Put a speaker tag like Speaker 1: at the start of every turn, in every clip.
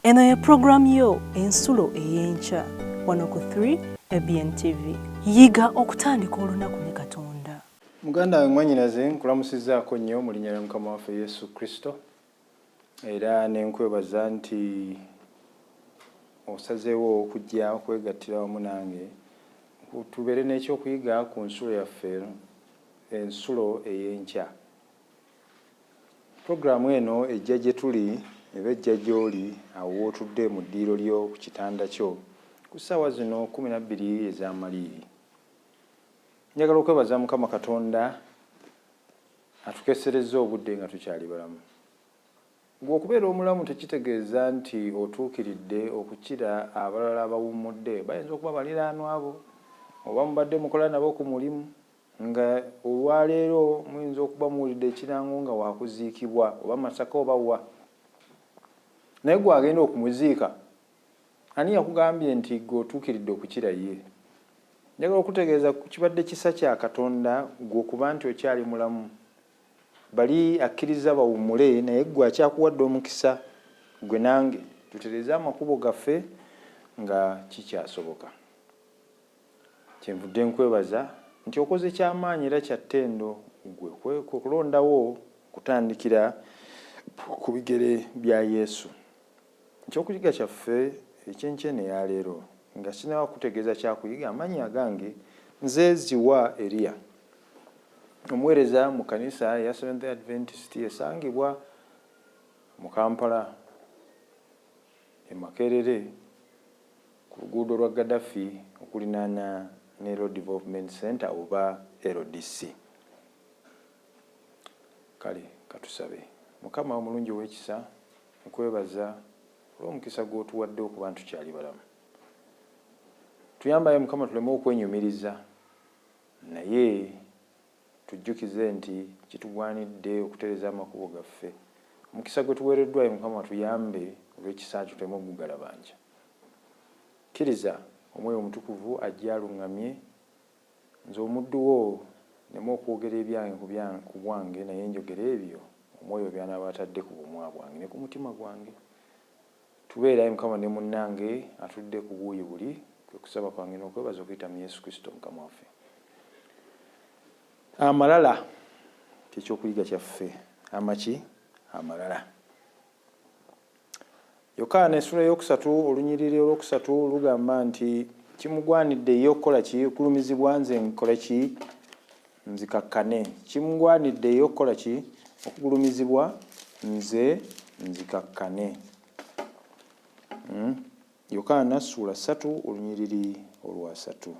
Speaker 1: Eno ye pulogulaamu yo Ensulo ey'Enkya wano ku 3 ABN TV. Yiga okutandika olunaku ne Katonda.
Speaker 2: Muganda wange mwannyinaze nkulamusizzaako nnyo mu linnya lya Mukama waffe Yesu Kristo era ne nkwebaza nti osazeewo okujja okwegattira wamu nange tubeere n'ekyokuyiga ku nsulo yaffe ensulo ey'enkya. Pulogulaamu eno ejja gye tuli eba ejja gy'oli awo w'otudde mu ddiiro lyo ku kitanda kyo ku ssaawa zino 12 ez'amaliiri. Njagala okwebaza Mukama Katonda atukeeserezza obudde nga tukyali balamu. Ggwe okubeera omulamu tekitegeeza nti otuukiridde okukira abalala abawummudde. Bayinza okuba baliraanwa bo oba mubadde mukola nabo ku mulimu. Nga olwaleero muyinza okuba muwulidde ekirango nga wakuziikibwa oba Masaka oba wa, naye gwe agenda okumuziika ani yakugambye nti gwe otuukiridde okukira ye? Njagala okutegeeza kibadde kisa kya Katonda gwe okuba nti okyali mulamu. Bali akkirizza bawummule naye gwe akyakuwadde omukisa gwe nange tutereeze amakubo gaffe nga kikyasoboka. Kyenvudde nkwebaza nti okoze kyamaanyi era kya ttendo ggwe kwe kulondawo okutandikira ku bigere bya Yesu. Ekyokuyiga kyaffe eky'enkya eno eya leero, nga sinnaba kukutegeeza kyakuyiga, amannya agange nze Ziwa Eriya, omuweereza mu kkanisa eya Seventh Day Adventist esangibwa mu Kampala e Makerere. Ku luguudo lwa Gaddafi okulinaana ne Road Development Centre oba LDC. Kale katusabe. Mukama omulungi ow'ekisa, nkwebaza olw'omukisa gw'otuwadde okuba nti tukyali balamu. Tuyambe ayi Mukama tuleme okwenyumiriza naye Tujjukize nti kitugwanidde okutereza amakubo gaffe. Omukisa gwe tuweereddwa, ayi Mukama, tuyambe olw'ekisa kyo tuleme okugugalabanja. Kkiriza Omwoyo Omutukuvu ajje aluŋŋamye nze omuddu wo nneme okwogera ebyange ku bwange, naye njogere ebyo Omwoyo by'anaaba atadde ku bumwa bwange ne ku mutima gwange. Tubeere, ayi Mukama, ne munnange atudde ku buuyi buli, kwe kusaba kwange n'okwebaza okuyita mu Yesu Kristo Mukama waffe. Amalala kye ky'okuyiga kyaffe. Amaki? Amalala. Yokaana essula ey'okusatu olunyiriri olw'okusatu lugamba nti kimugwanidde ye okukola ki? Okulumizibwa nze nkole ki? Nzikakkane. Kimugwanidde ye okukola ki? Okugulumizibwa nze nzikakkane. Yokaana ssuula ssatu olunyiriri olwasatu.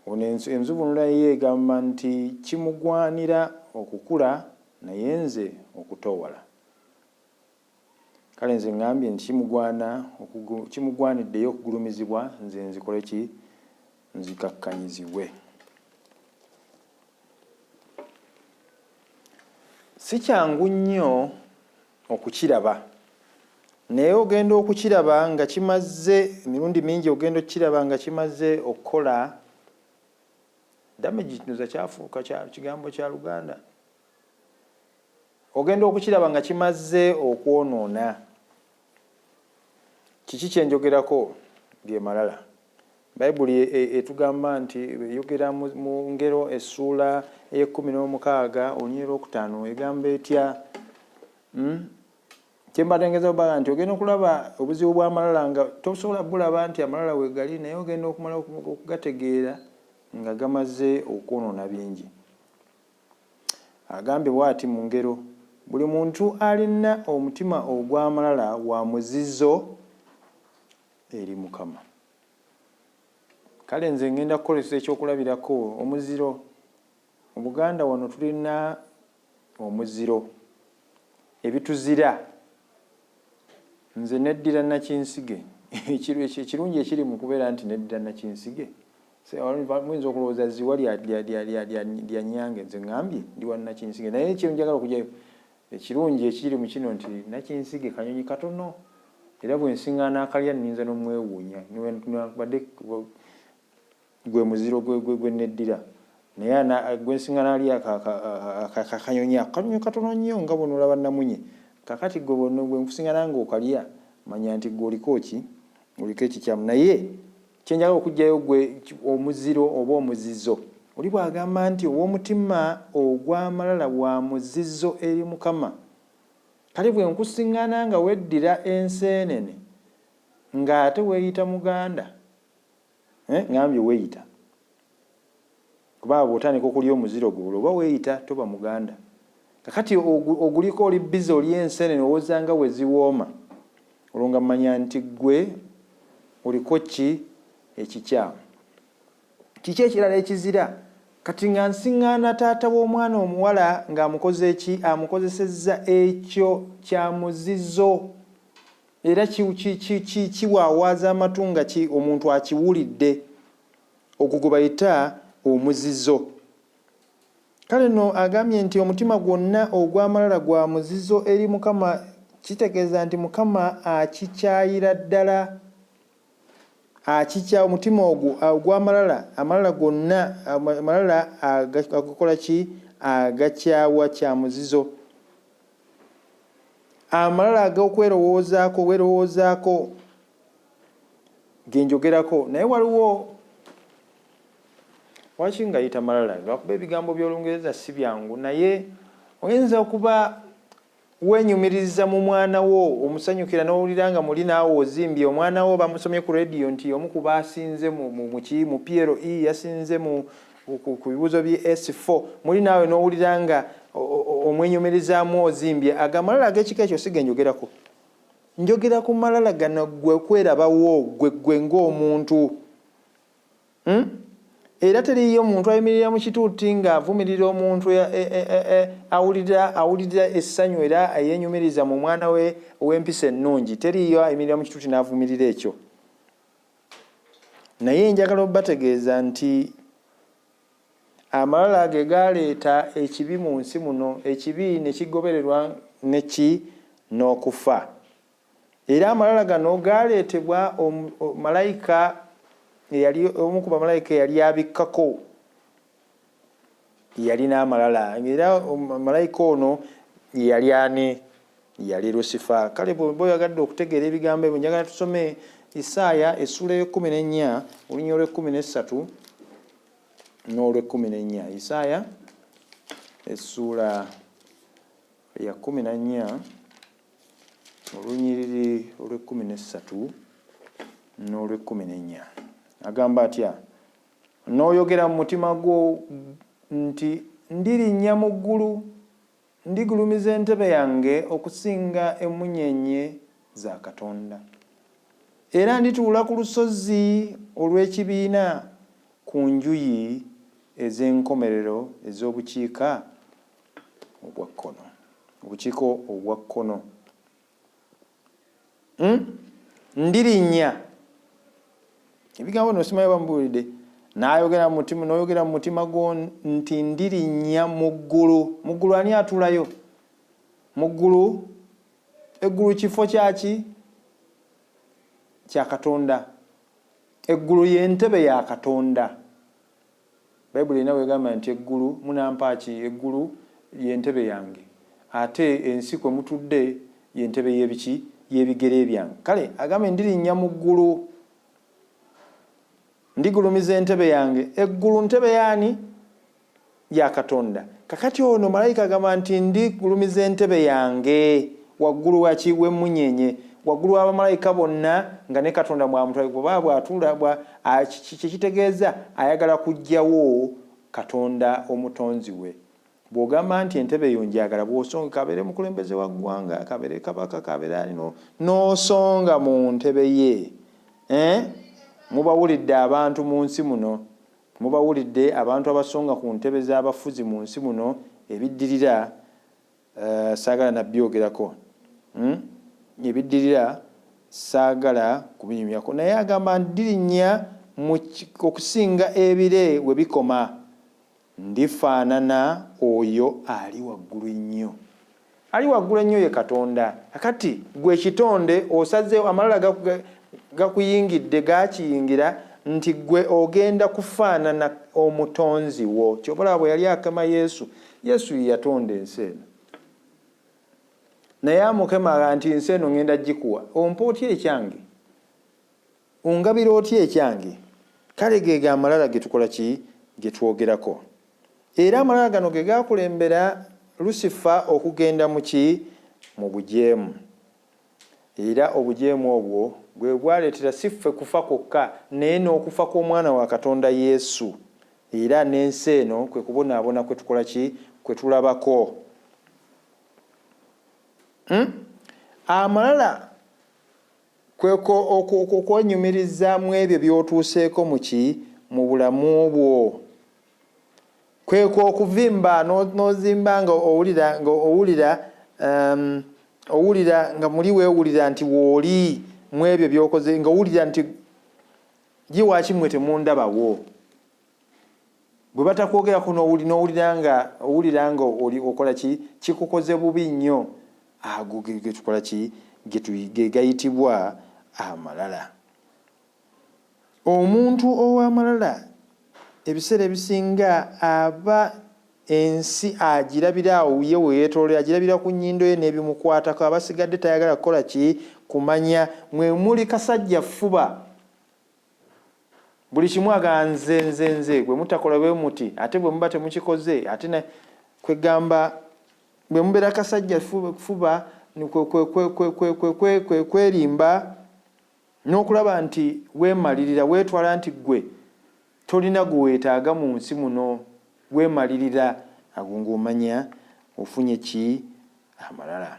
Speaker 2: Ono enzivunula ye egamba nti kimugwanira okukula naye nze okutoowala. Kale nze ŋŋambye nti kimugwana kimugwanidde ye okugulumizibwa, nze nzikole ki? Nzikakkanyizibwe. Si kyangu nnyo okukiraba, naye ogenda okukiraba nga kimaze, emirundi mingi ogenda okukiraba nga kimaze okukola damage. Kinoza kyafuuka kigambo kya Luganda. Ogenda okukiraba nga kimaze okwonoona. Kiki kye njogerako? Ge malala. Bayibuli etugamba nti, eyogera mu Ngero essuula ey'ekkumi n'omukaaga olunyiriri olwokutaano, egamba etya? Hmm? Kye mbadde ngezaako okubagamba nti ogenda okulaba obuzibu bw'amalala nga tosobola bulaba nti amalala weegali, naye ogenda okumala okugategeera nga gamaze okwonoona bingi. Agambye bw'ati mu ngero, Buli muntu alina omutima ogw'amalala wa muzizo eri Mukama. Kale nze ngenda kukozesa ekyokulabirako omuziro. Mu Buganda wano tulina omuziro, ebituzira. Nze neddira Nakinsige. Ekirungi ekiri mu kubeera nti neddira Nakinsige, muyinza okulowooza ziwa lya Nyange, nze ŋŋambye ndi wa Nakinsige. Naye kye njagala okuggyayo, ekirungi ekiri mu kino nti Nakinsige kanyonyi katono era bwe nsiŋŋaana akalya nninza n'omwewuunya newankubadde gwe muziro gwe neddira naye gwe nsiŋŋaana ali akanyonyi ako kanyonyi katono nnyo nga bw'onoolaba namunye. Kakati gwe bwonna gwe nkusingana ng'okalya, manya nti gwe oliko ki, oliko ekikyamu. Naye kyenjagala okugyayo gwe omuziro oba omuzizo, oli bw'agamba nti ow'omutima ogw'amalala wa muzizo eri Mukama. Kale bwe nkusiŋŋana nga weddira enseenene ng'ate weeyita Muganda, ŋambye weeyita, kuba bw'otandika okulya omuziro gwo olwo oba weeyita toba Muganda. Kakati oguliko oli bize olya enseenene owooza nga bwe ziwooma, olwo nga mmanya nti ggwe oliko ki ekikyamu. Kiki ekirala ekizira? Kati nga nsiŋŋaana taata w'omwana omuwala ng'amukoze ki? Amukozesezza ekyo kya muzizo, era kiwaawaaza amatu nga omuntu akiwulidde. Ogwo gwe bayita omuzizo. Kale nno agambye nti omutima gwonna ogw'amalala gwa muzizo eri Mukama, kitegeeza nti Mukama akikyayira ddala. Akikya omutima ogwo ogw'amalala, amalala gonna, amalala agakola ki? Agakyawa, kya muzizo. Amalala ag'okwerowoozaako, weerowoozaako ge njogerako, naye waliwo waki ngayita malala, lwakuba ebigambo by'Olungereza si byangu, naye oyinza okuba wenyumiriza mu mwana wo, omusanyukira n'owulira nga muli naawe ozimbye omwana wo. Bamusomye ku rediyo nti omu ku baasinze mu PLE, yasinze ku bibuuzo bye S4, muli naawe n'owulira nga omwenyumirizaamu ozimbye. Ago amalala ag'ekika ekyo si ge njogerako. Njogera ku malala gano gwe kwerabawo gwe ng'omuntu. Era teriiyo muntu ayimirira mu kituuti ng'avumirira omuntu awulira essanyu era eyenyumiriza mu mwana we ow'empisa ennungi. Teriiyo ayimirira mu kituuti n'avumirira ekyo. Naye njagala obbategeeza nti amalala ge galeeta ekibi mu nsi muno, ekibi ne kigobererwa neki n'okufa. Era amalala gano galeetebwa malayika eyali omu ku bamalayika eyali abikkako, yalina amalala. Era malayika ono yali ani? Yali Lusifa. Kale bw'oba oyagadde okutegeera ebigambo ebyo, njagala tusome Isaaya essuula ey'ekkumi n'ennya, olunya olw'ekkumi n'essatu n'olw'ekkumi n'ennya. Isaaya essuula ya 14, olunyiriri olw'ekkumi n'essatu n'olw'ekkumi n'ennya. Agamba atya? N'oyogera mu mutima gwo nti ndirinnya mu ggulu, ndigulumiza entebe yange okusinga emmunyeenye za Katonda. Era ndituula ku lusozi olw'ekibiina ku njuyi ez'enkomerero ez'obukiika obwa kkono. Obukiika obwa kkono. Ndirinnya. Ebigambo bino simanyi bamubuulidde. N'ayogera mu mutima, n'oyogera mu mutima gwo nti ndirinnya mu ggulu. Mu ggulu ani atuulayo? Mu ggulu, eggulu kifo kyaki? Kya Katonda. Eggulu y'entebe ya Katonda. Bayibuli erina wegamba nti eggulu munampa ki? Eggulu y'entebe yange. Ate ensi kwe mutudde y'entebe y'ebiki? Y'ebigere byange. Kale agambe ndirinnya mu ggulu, ndigulumiza entebe yange. Eggulu ntebe yaani? Ya Katonda. Kakati ono malayika agamba nti ndigulumiza entebe yange waggulu waki? W'emmunyenye, waggulu w'abamalayika bonna, nga ne Katonda mwamutwala. Bw'aba bw'atuula, kyekitegeeza ayagala kuggyawo Katonda omutonzi we. Bw'ogamba nti entebe eyo njagala, bw'osonga, kabeere mukulembeze wa ggwanga, kabeere kabaka, kabeere ani, n'osonga mu ntebe ye. Mubawulidde abantu mu nsi muno, mubawulidde abantu abasonga ku ntebe z'abafuzi mu nsi muno, ebiddirira saagala nabyogerako. Ebiddirira saagala kubinyumyako. Naye agamba ndirinnya okusinga ebire we bikoma, ndifaanana oyo ali waggulu ennyo. Ali waggulu ennyo ye Katonda. Kakati gwe kitonde osazeewo, amalala gakuyingidde, gakiyingira nti gwe ogenda kufaanana omutonzi wo. Ky'obalaba bwe yali akema Yesu, Yesu ye yatonda ensi eno. Naye amukema nti ensi eno ŋŋenda gikuwa, ompa otya ekyange, ongabira otya ekyange? Kale geego amalala ge tukola ki, ge twogerako. Era amalala gano ge gakulembera Lusifa okugenda mu ki, mu bujeemu. Era obujeemu obwo bwe bwaleetera si ffe kufa kwokka, naye n'okufa kw'Omwana wa Katonda Yesu, era n'ensi eno kwe kubonaabona kwe tukola ki, kwe tulabako. Amalala kwe okwenyumiriza mu ebyo by'otuuseeko mu ki, mu bulamu bwo. Kwekwo okuvimba n'ozimba nga owulira nga owulira owulira nga muli weewulira nti wooli mu ebyo by'okoze, nga owulira nti ye waaki mmwe temundabawo. Bwe batakwogerako n'owulira nga owulira nga oli okola ki, kikukoze bubi nnyo. Ago ge tukola ki, ge gayitibwa amalala. Omuntu ow'amalala ebiseera ebisinga aba ensi agirabira awo ye we yeetoolera, agirabira ku nnyindo ye n'ebimukwatako, abasigadde tayagala kukola ki, kumanya. Mwe muli kasajja ffuba, buli kimu aga nze nze nze, bwe mutakola bwe muti, ate bwe muba temukikoze, ate kwegamba bwe mubeera kasajja ffuba kwerimba n'okulaba nti weemalirira, weetwala nti ggwe tolina gwe weetaaga mu nsi muno, weemalirira. Ago ng'omanya ofunye ki, amalala.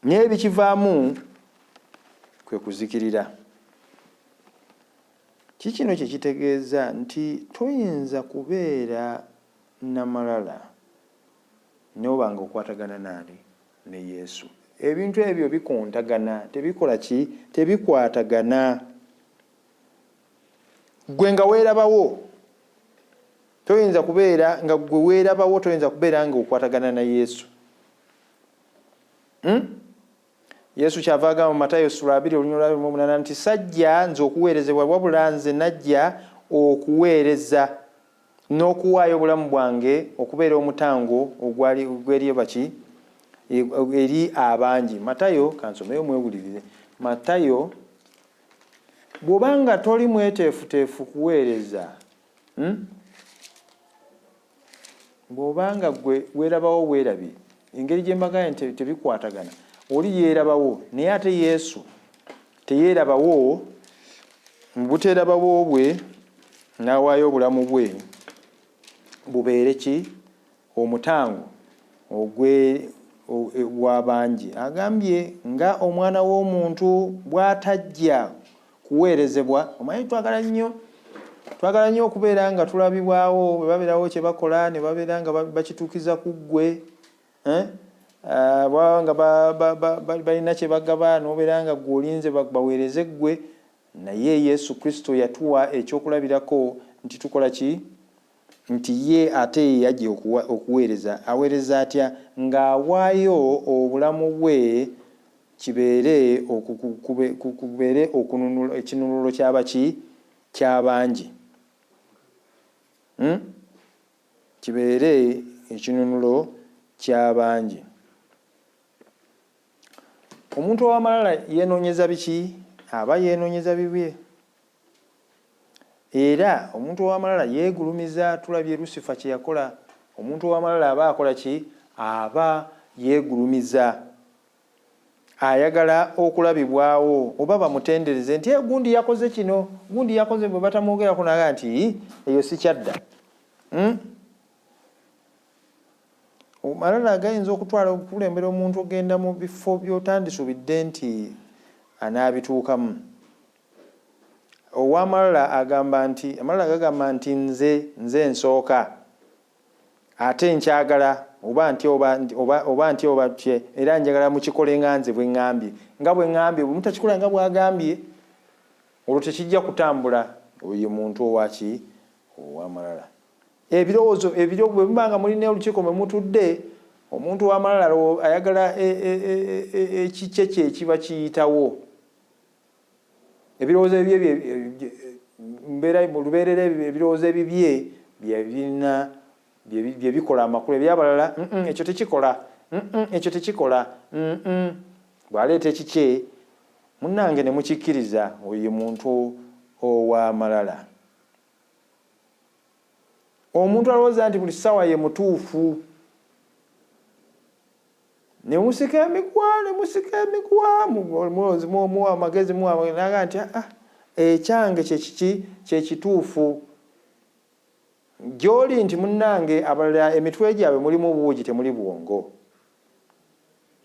Speaker 2: Naye ebikivaamu kwe kuzikirira. Kikino kye kitegeeza nti toyinza kubeera na malala n'oba nga okwatagana naani, ne Yesu. Ebintu ebyo bikontagana, tebikola ki, tebikwatagana. Ggwe nga weerabawo, toyinza kubeera nga ggwe weerabawo, toyinza kubeera nga okwatagana na Yesu. Yesu kyava agamba mu Matayo sura 2:28 nti sajja nze okuweerezebwa, wabula nze najja okuweereza n'okuwaayo obulamu bwange okubeera omutango ogweri baki, eri abangi. Matayo, kansomeyo mwewulirire. Matayo, bw'obanga toli mweteefuteefu kuweereza, bw'obanga ggwe weerabawo weerabye, engeri gye mbagambye nti tebikwatagana, oli yeerabawo, naye ate Yesu teyeerabawo. Mu buteerabawo bwe n'awaayo obulamu bwe bubeere ki, omutango ogw'abangi. Agambye nga omwana w'omuntu bw'atajja kuweerezebwa. Omanyi twagala nnyo okubeera nga tulabibwawo, bwe babeerawo kye bakola ne babeera nga bakituukiza ku ggwe, bwaba nga balina kye bagaba n'obeera nga ggwe olinze baweereze ggwe. Naye Yesu Kristo yatuwa ekyokulabirako nti tukola ki, nti ye ate ye yajja okuweereza. Aweereza atya? Ng'awaayo obulamu bwe kibeere kubeere ekinunulo ky'abaki, ky'abangi. Kibeere ekinunulo ky'abangi. Omuntu ow'amalala yeenoonyeza biki? Aba yeenoonyeza bibye. Era omuntu ow'amalala yeegulumiza. Tulabye Lusifa kye yakola. Omuntu ow'amalala aba akola ki? Aba yeegulumiza, ayagala okulabibwawo oba bamutendereze nti gundi yakoze kino, gundi yakoze. Bwe batamwogerako naga nti eyo sikyadda. Amalala gayinza okutwala okukulembera omuntu ogenda mu bifo by'otandisuubidde nti anaabituukamu. Ow'amalala agamba nti, amalala gagamba nti nze nsooka, ate nkyagala oba nti oba nti oba kye, era njagala mukikole nga nze bwe ŋŋambye, nga bwe ŋŋambye. Bwe mutakikola nga bw'agambye, olwo tekijja kutambula. Oyo muntu owaki, ow'amalala. Ebirowoozo ebyo bwe muba nga mulina olukiiko mwe mutudde, omuntu ow'amalala ayagala ekikye kye ekiba kiyitawo. Ebirowoozo ebibye mbeera mu lubeerera, ebirowoozo ebibye bye birina bye bikola amakulu, ebyabalala ekyo tekikola, ekyo tekikola. Bw'aleeta ekikye munnange ne mukikkiriza, oyo ye muntu ow'amalala. Omuntu alowooza nti buli ssaawa ye mutuufu, ne musika emiguwa, ne musika emiguwa, muwa amagezi, muwa naga nti ekyange kyekiki kyekituufu. Gy'oli nti munnange abalala emitwe gyabwe mulimu buugi temuli bwongo.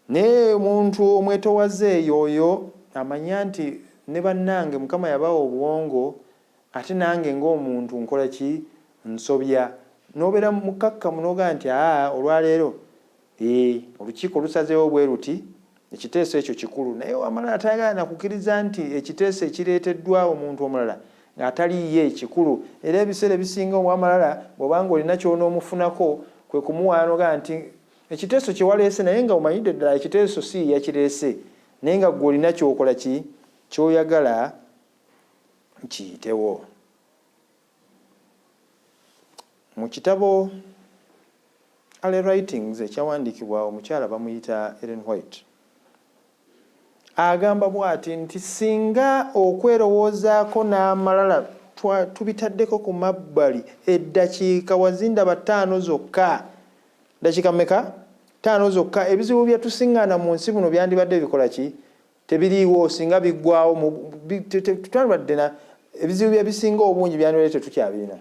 Speaker 2: Naye omuntu omwetowaze y'oyo amanya nti ne bannange Mukama yabawa obwongo, ate nange ng'omuntu nkola ki? Nsobya. N'obeera mukakkamu n'ogamba nti olwaleero olukiiko lusazeewo bwe luti, ekiteeso ekyo kikulu. Naye amalala tayagala na kukkiriza nti ekiteeso ekireeteddwa omuntu omulala ng'atali ye kikulu. Era ebiseera ebisinga ow'amalala bw'obanga olina ky'onoomufunako kwe kumuwaana n'ogamba nti ekiteeso kye waleese, naye nga omanyidde ddala ekiteeso si yakireese, naye nga ggwe olina ky'okola ki ky'oyagala kiyitewo. Mu kitabo Early Writings ekyawandiikibwa omukyala bamuyita Ellen White, agamba bw'ati nti singa okwerowoozaako n'amalala tubitaddeko ku mabbali eddakiika wazindaba 5 zokka, ddakiika mmeka? 5 zokka, ebizibu bye tusiŋŋaana mu nsi buno byandibadde bikola ki? Tebiriiwo. Singa biggwawo, twandibadde na ebizibu bye bisinga obungi byandibadde tetukyabirina.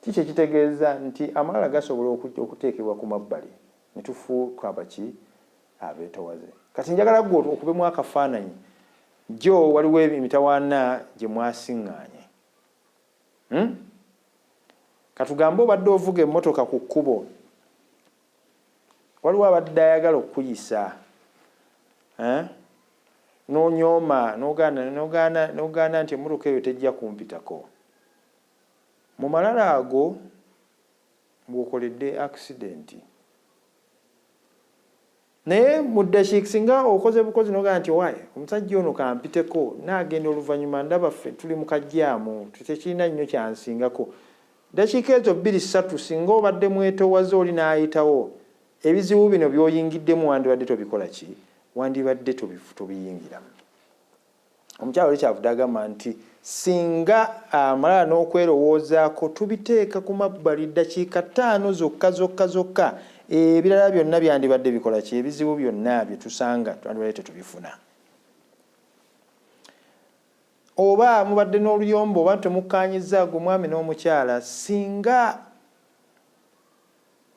Speaker 2: Kiki ekitegeeza nti amalala gasobola okuteekebwa ku mabbali ne tufuuka abaki abeetowaze. Kati njagala ggwe okubemu akafaananyi. Jjo waliwo emitawaana gye mwasiŋŋaanye. Katugambe obadde ovuga emmotoka ku kkubo, waliwo abadde ayagala okukuyisa, n'onyooma, n'ogaana nti emmotoka eyo tejja kumpitako. Mu malala ago bw'okoledde accident. Naye mu ddakiika singa okoze bukozi n'ogamba nti waaye omusajja ono kampiteko, naagenda oluvannyuma ndaba ffe tuli mu kajjaamu, tekirina nnyo kyansingako. Ddakiika ezo 2 3 singa obadde mwetowaze oli n'ayitawo, ebizibu bino by'oyingiddemu wandibadde tobikola ki? Wandibadde tobiyingiramu. Omukyala oli kyavudde agamba nti singa amalala n'okwerowoozaako tubiteeka ku mabbali ddakiika 5 zokka zokka zokka, ebirala byonna byandibadde bikola ki? Ebizibu byonna bye tusanga twandibadde tetubifuna. Oba mubadde n'oluyombo oba temukkaanyizza gwe mwami n'omukyala, singa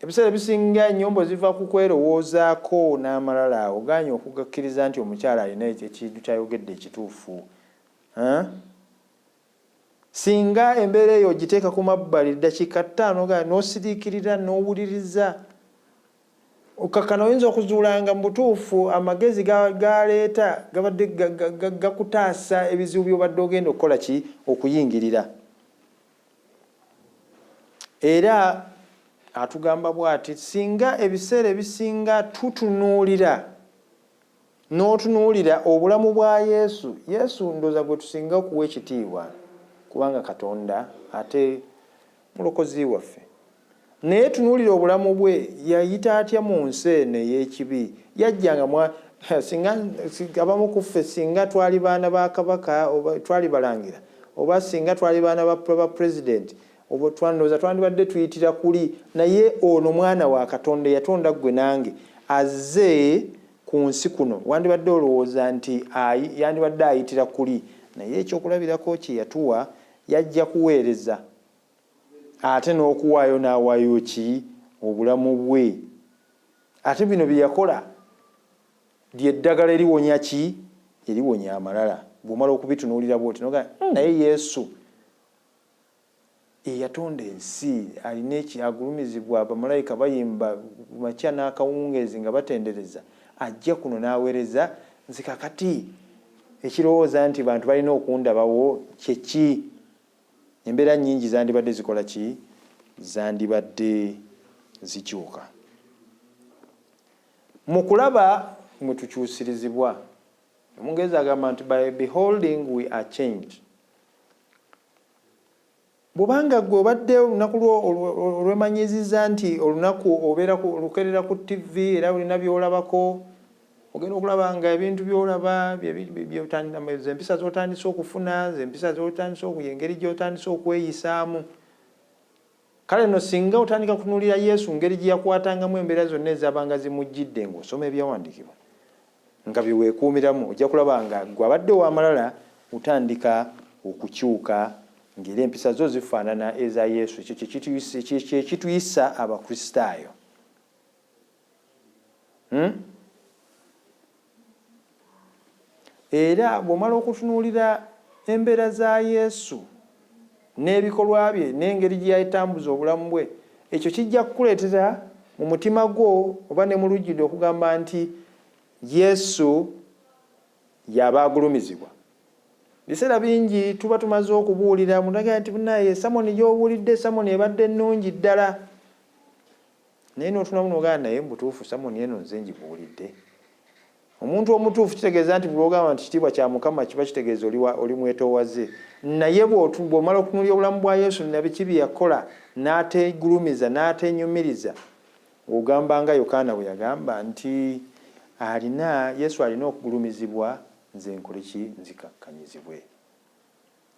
Speaker 2: ebiseera ebisinga ennyombo ziva ku kwerowoozaako n'amalala, ogaanye okugakkiriza nti omukyala alina ekintu ky'ayogedde ekituufu. Singa embeera eyo ogiteeka ku mabbali ddakiika 5 n'osiriikirira n'owuliriza, okakkana oyinza okuzuulanga mu butuufu amagezi galeeta gabadde gakutaasa ebizibu by'obadde ogenda okukola ki? Okuyingirira. Era atugamba bw'ati singa ebiseera ebisinga tutunuulira n'otunuulira obulamu bwa Yesu, Yesu ndowooza gwe tusinga okuwa ekitiibwa kubanga Katonda ate mulokozi waffe. Naye tunuulira obulamu bwe, yayita atya mu nsi eno ey'ekibi? Yajjanga singa abamu ku ffe singa twali baana ba kabaka oba twali balangira oba singa twali baana ba pulezidenti oba twandowooza twandibadde tuyitira kuli, naye ono mwana wa Katonda yatonda ggwe nange azze ku nsi kuno, wandibadde olowooza nti yandibadde ayitira kuli, naye ekyokulabirako kye yatuwa yajja kuweereza ate n'okuwaayo n'awaayo ki? Obulamu bwe. Ate bino bye yakola lye ddagala eriwonya ki? Eriwonya amalala. Bw'omala okubitunuulira bw'oti n'ogamba naye Yesu eyatonda ensi alina eki agulumizibwa, bamalayika bayimba makya n'akawungeezi nga batendereza, ajja kuno n'aweereza. Nze kakati ekirowooza nti bantu balina okundabawo kye ki? Embeera nnyingi zandibadde zikola ki? Zandibadde zikyuka. Mu kulaba mwe tukyusirizibwa. Omungereza agamba nti by beholding we are changed. Bw'obanga ggwe obadde olunaku lwo olwemanyiizizza nti olunaku obeera olukeerera ku ttivi era olina by'olabako, ogenda okulaba nga ebintu by'olaba z'empisa z'otandise okufuna, z'empisa z'otandise engeri gy'otandise okweyisaamu. Kale nno singa otandika kutunuulira Yesu ngeri gye yakwatangamu embeera zonna ezaabanga zimujjidde ng'osoma ebyawandiikibwa nga bye weekuumiramu, ojja kulaba nga ggwe abadde ow'amalala otandika okukyuka ng'era empisa zo zifaanana eza Yesu. Ekyo kye kituyisa Abakristaayo. Hmm? Era bw'omala okutunuulira embeera za Yesu n'ebikolwa bye n'engeri gye yatambuza obulamu bwe, ekyo kijja kukuleetera mu mutima gwo oba ne mu lujjudde okugamba nti Yesu y'aba agulumizibwa. Biseera bingi tuba tumaze okubuulira, omuntu agamba nti munaye samoni gy'obuulidde samoni ebadde nnungi ddala. Naye n'otunamu n'ogamba naye mu butuufu samoni eno nze ngibuulidde. Omuntu omutuufu kitegeeza nti buli lw'ogamba nti kitiibwa kya Mukama kiba kitegeeza oli, oli mwetoowaze. Naye bw'omala okutunuulira obulamu bwa Yesu na biki bye yakola n'ateegulumiza, n'ateenyumiriza, ogamba nga Yokaana bwe yagamba nti alina, Yesu alina okugulumizibwa, nze nkole ki? Nzikakkanyizibwe.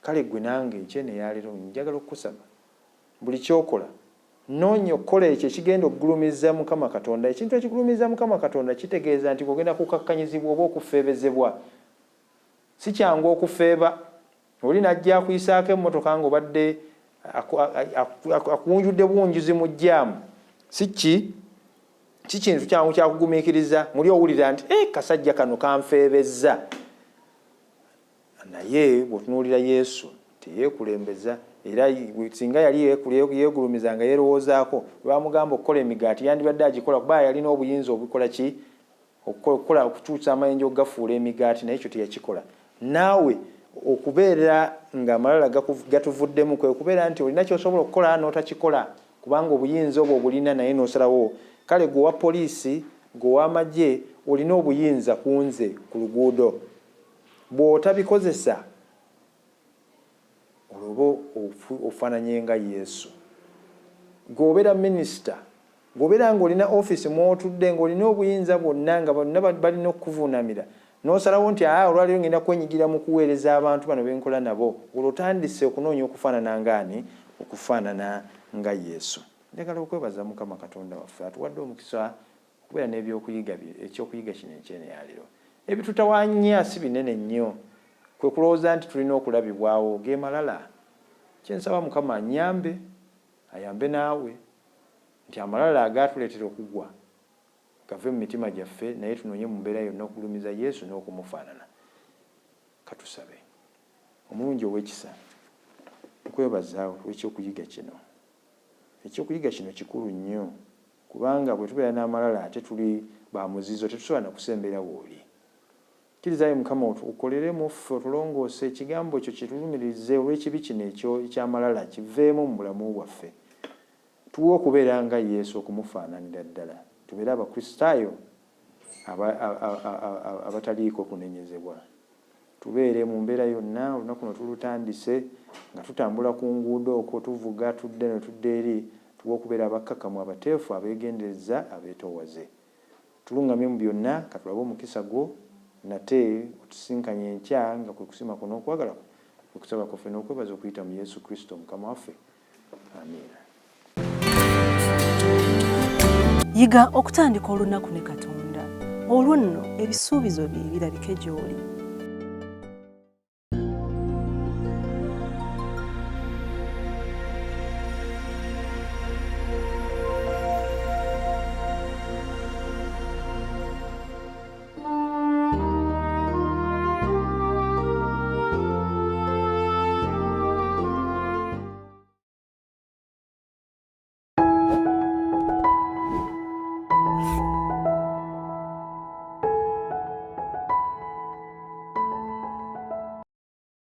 Speaker 2: Kale ggwe nange enkya eno eya leero njagala okukusaba, buli ky'okola, noonya okukola ekyo ekigenda okugulumiza Mukama Katonda. Ekintu ekigulumiza Mukama Katonda kitegeeza nti ogenda kukakkanyizibwa oba okufeebezebwa. Si kyangu okufeeba. Oli n'ajja akuyisaako emmotoka ng'obadde akuwunjudde buwunjuzi mu jjaamu. Si ki? Si kintu kyangu kya kugumiikiriza. Muli owulira nti, eh, kasajja kano kanfeebezza. Naye bw'otunuulira Yesu, teyeekulembeza. Era singa yali yeegulumiza nga yeerowoozaako, bwe baamugamba okukola emigaati, yandibadde agikola, kuba yalina obuyinza obukola ki? Okukola, okukyusa amayinja okugafuula emigaati, naye ekyo teyakikola. Naawe okubeera ng'amalala gatuvuddemu kwe kubeera nti olina ky'osobola okukola n'otakikola, kubanga obuyinza obwo obulina naye n'osalawo. Kale ggwe owa poliisi, ggwe ow'amagye, olina obuyinza ku nze ku luguudo. Bw'otabikozesa, olwo oba ofaananye nga Yesu. Ggwe obeera minisita, bw'obeera ng'olina ofiisi mw'otudde, ng'olina obuyinza bwonna, nga bonna balina okukuvuunamira, n'osalawo nti, Aa, olwaleero ngenda kwenyigira mu kuweereza abantu bano be nkola nabo, olwo otandise okunoonya okufaanana nga ani? Okufaanana nga Yesu. Njagala okwebaza Mukama Katonda waffe atuwadde omukisa okubeera n'ebyokuyiga bye, ekyokuyiga kino enkya eno ya leero. Ebitutawaanya si binene nnyo, kwe kulowooza nti tulina okulabibwawo, ge malala. Kye nsaba Mukama annyambe, ayambe naawe, nti amalala agaatuleetera okugwa gave mu mitima gyaffe, naye tunoonye mu mbeera yonna okugulumiza Yesu n'okumufaanana. Ka tusabe. Omulungi ow'ekisa, nkwebaza olw'ekyokuyiga kino. Ekyokuyiga kino kikulu nnyo. Kubanga bwe tubeera n'amalala ate tuli ba muzizo, tetusobola na kusembera w'oli. Kkiriza, ayi Mukama, okolere mu ffe, otulongoose, Ekigambo kyo kitulumirize olw'ekibi kino ekyo, eky'amalala kiveemu mu bulamu bwaffe. Tuwe okubeera nga Yesu, okumufaananira ddala. Tubeere Abakristaayo aba, a, a, a, abataliiko kunenyezebwa. Tubeere mu mbeera yonna, olunaku luno tulutandise nga tutambula ku nguudo okwo, tuvuga tudda eno tudda eri, tuwe okubeera abakkakkamu, abateefu, abeegendereza, abeetoowaze. Tuluŋŋamye mu byonna, ka tulabe omukisa Gwo nate, otusisinkanye enkya, nga kwe kusiima Kwo n'okwagala Kwo, kwe kusaba kwaffe n'okwebaza okuyita mu Yesu Kristo Mukama waffe. Amiina.
Speaker 1: Yiga okutandika olunaku ne Katonda, olwo nno ebisuubizo bye birabike gy'oli.